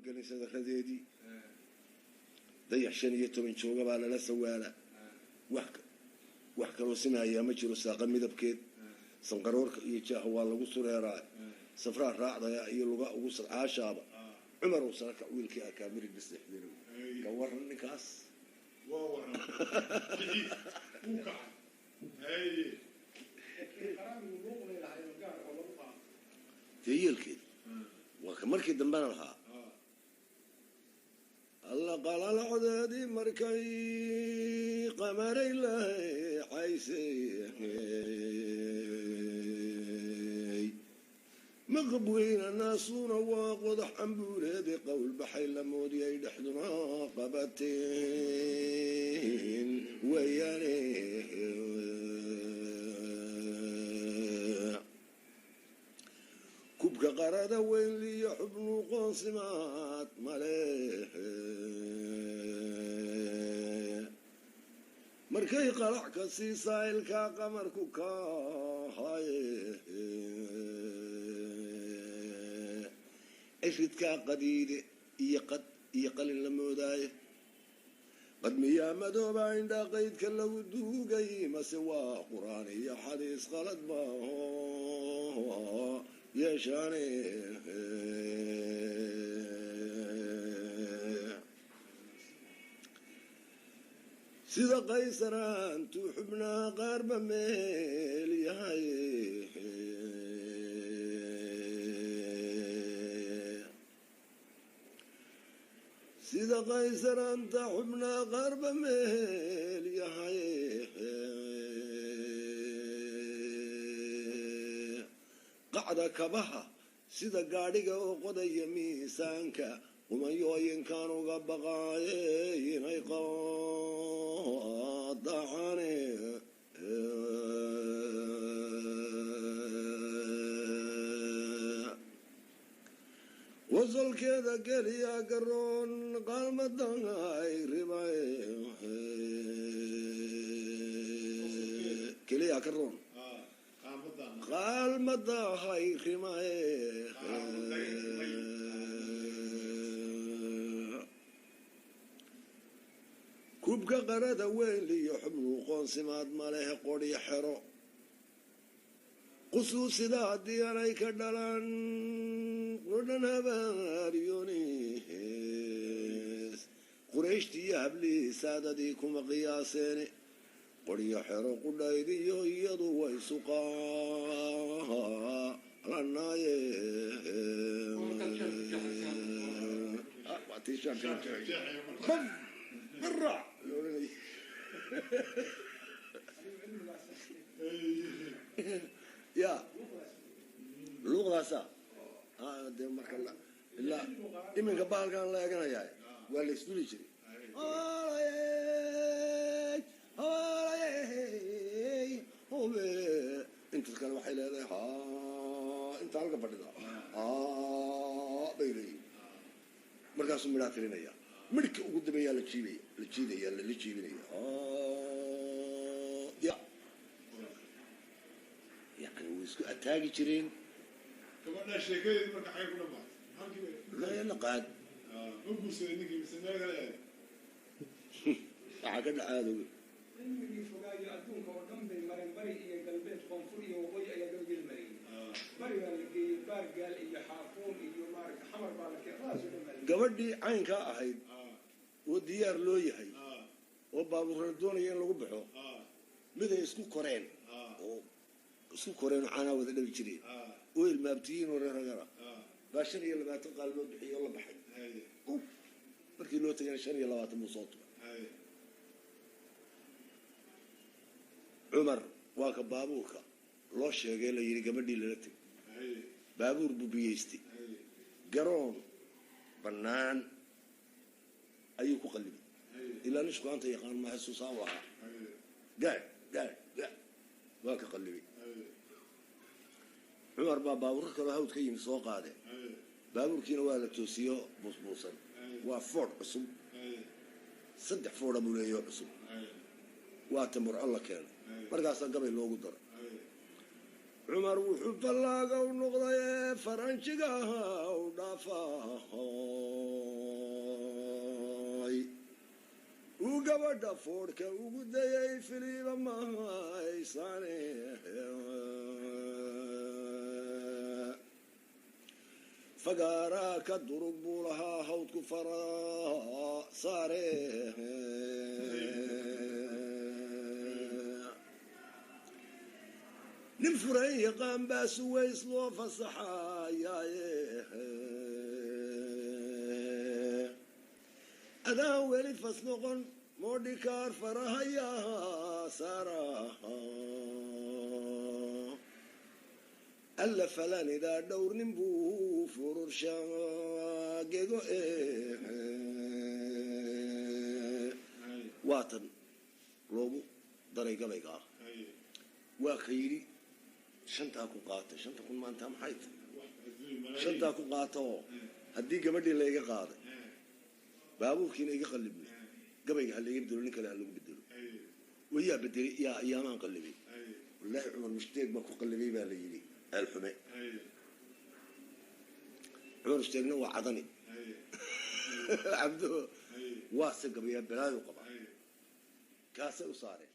gelin sadaradeedii. Dayax 15 jooga baa lala sawaalaa. Wax kaloo simahayaa ma jiro saaqa midabkeed. Sanqaroorka iyo jaaha waa lagu sureeraa. Safraa raacdaya iyo luga ugu sadcaashaaba. Cumar uu sarakac wiilkii arkaa mirig biseexdeen. Ka waran ninkaas? Waa waran wuu kacay. Haye. Qaraamigu luuqday lahayd oo gaar oo lagu qaado. Dee yeelkeeda waa ka markii dambena lahaa. Alla qalalacdeedii markay qamaray lahaysay, maqabweyna naasuuna waa qodax cambuuleedi, qowl baxay la moodiyay dhexduna qabateen weeyaane. Kubka qarada weynliyo xubnuu qoonsimaad male, markay qalac ka siisaa ilkaa qamarku kahaye, ciridkaa qadiide iyo qad iyo qalin la moodaaye. Qad miyaa madooba indhaa qaydka lagu duugay, mase waa qur-aan iyo xadiis qalad maaho yeeshaane? Sida qaysaraantuu xubnaa qaarba meel yahay, sida qaysaraanta xubnaa qaarba meel yahay, qacda kabaha sida gaadhiga oo qodaya miisaanka, qumayooyinkan uga baqaaye inay qaadacane. Wasalkeeda geliya garoon qaalmadan ay ribay keliya karoon qaalmadahay rimaye. Kubka qarada weynliyo xubnuu qoonsimaad malehe, qodhi xero qusuusida haddii aanay ka dhalan qudhan habaaryonis, qurayshtii iyo hablihii saadadii kuma qiyaaseene. Qodhiyo xero qudhaydiyo iyadu way suqaalanaaye. Barac la odhanay ya luuqdaasa dee marka ilaa iminka bahalkan la eeganayaa waa la isduli jiray. Inta kale waxay leedahay inta halka fadhida bay leeyihin. Markaasuu midhaa tirinaya, midhka ugu dambeeyaa la jiibaya, la jiidaya, lala jiibinaya. Ya yani way isku ataagi jireen. Gabadha sheekadeedu marka xagee ku dhamaatay? Halkii la qaad ma guursaday ninkii mise meel kale aaday? Waxaa ka dhacaadooge Cilmigii fogaayo adduunka oo dhan bay mareen, bari iyo galbeed, koonfur iyo waqooyi ayaa gabageli marayay. Bari baa la geeyey, Baargaal iyo Xaafuun iyo maaragta Xamar baa la keenay, raas oo dhan baa la geeyey. Gabadhii caynkaa ahayd oo diyaar loo yahay oo baabuurra doonaya in lagu baxo, miday isku koreen oo isku koreen oo caanaa wada dhabi jireen oo ilmaabtiyiin oo reer ragara baa 25 qaalmood bixiyo oo la baxay. Markii loo tagayna 25 buu soo tubay. Cumar waa ka baabuurka loo sheegay, la yidhi gabadhii lala tegay, baabuur buu biyeystay, garoon bannaan ayuu ku qallibay. Ilaa nin shukaanta yaqaan ma xasuusaa u ahaa. Gaadh gaadh gaadh waa ka qallibay. Cumar baa baabuurro kaloo hawd ka yimi soo qaadeen. Baabuurkiina waa la toosiyo buusbuusan, waa Ford cusub, 3 Forda buu leeyaho cusub. Waa tamurco la keenay, markaasaa gabay loogu daray. Cumar wuxuu fallaaga u noqday ee faranjiga u dhaafa. Gabadha foodhka ugu dayay filiiba mahaysane. Fagaaraa ka durug buu lahaa hawdku faraa saare. Nin furan yaqaan baa Suways loo fasaxayaaye. Adaan weli fas noqon moodhikaar farahayaa saara. Alla falanidaa dhowr nin buu fururshaagego. Waatan loogu daray gabayga ah. Waa ka yidhi 5taa ku qaatay, 5ta kun maanta maxay tahay? 5taa ku qaata oo haddii gabadhii layga qaaday, baabuurkiina iga qallibmay, gabayga ha layga bedelo, nin kale ha lagu bedelo. Wayaa bedelay, yaa iyaamaan qallibay. Wallaahi Cumar Mushteeg baa ku qallibay baa la yidhi Ceelxume. Cumar Mushteegna waa Cadani Cabdo, waa se gabayaa balaayu qabaa, kaasay u saareen.